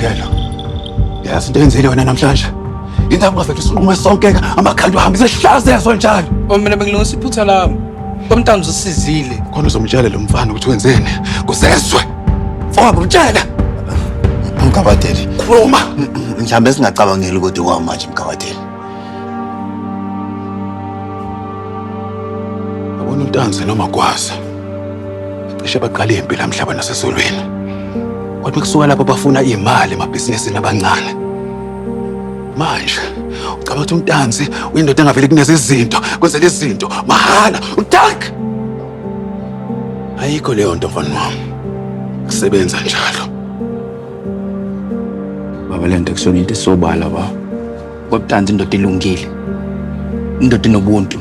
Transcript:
Samkelo. Yazi into eyenzile wena namhlanje. Indaba ungavele usinqume sonke amakhanda uhambise esihlazezo njalo. Oh mina bengilungisa iphutha lami. Komntanzi usizile. Khona uzomtshela lo mfana ukuthi wenzeni. Kuzezwe. Mfowabo mtshela. Mkhabatheli. Khuluma. Mhlawumbe singacabangeli ukuthi kwamanje Mkhabatheli. Yabona uNtanzi noma Gwaza. Cishe baqala impi la mhlaba nasezulwini. Kodwa kusuka lapho bafuna imali emabhizinisini abancane. Manje ucabanga ukuthi uNtanzi uyindoda engavele kuneze izinto, kwenzela izinto mahhala. Utak! Ayikho leyo nto mfana wami. Kusebenza njalo. Baba le nto akusona into esobala baba. Kwabutanzi indoda elungile. Indoda enobuntu.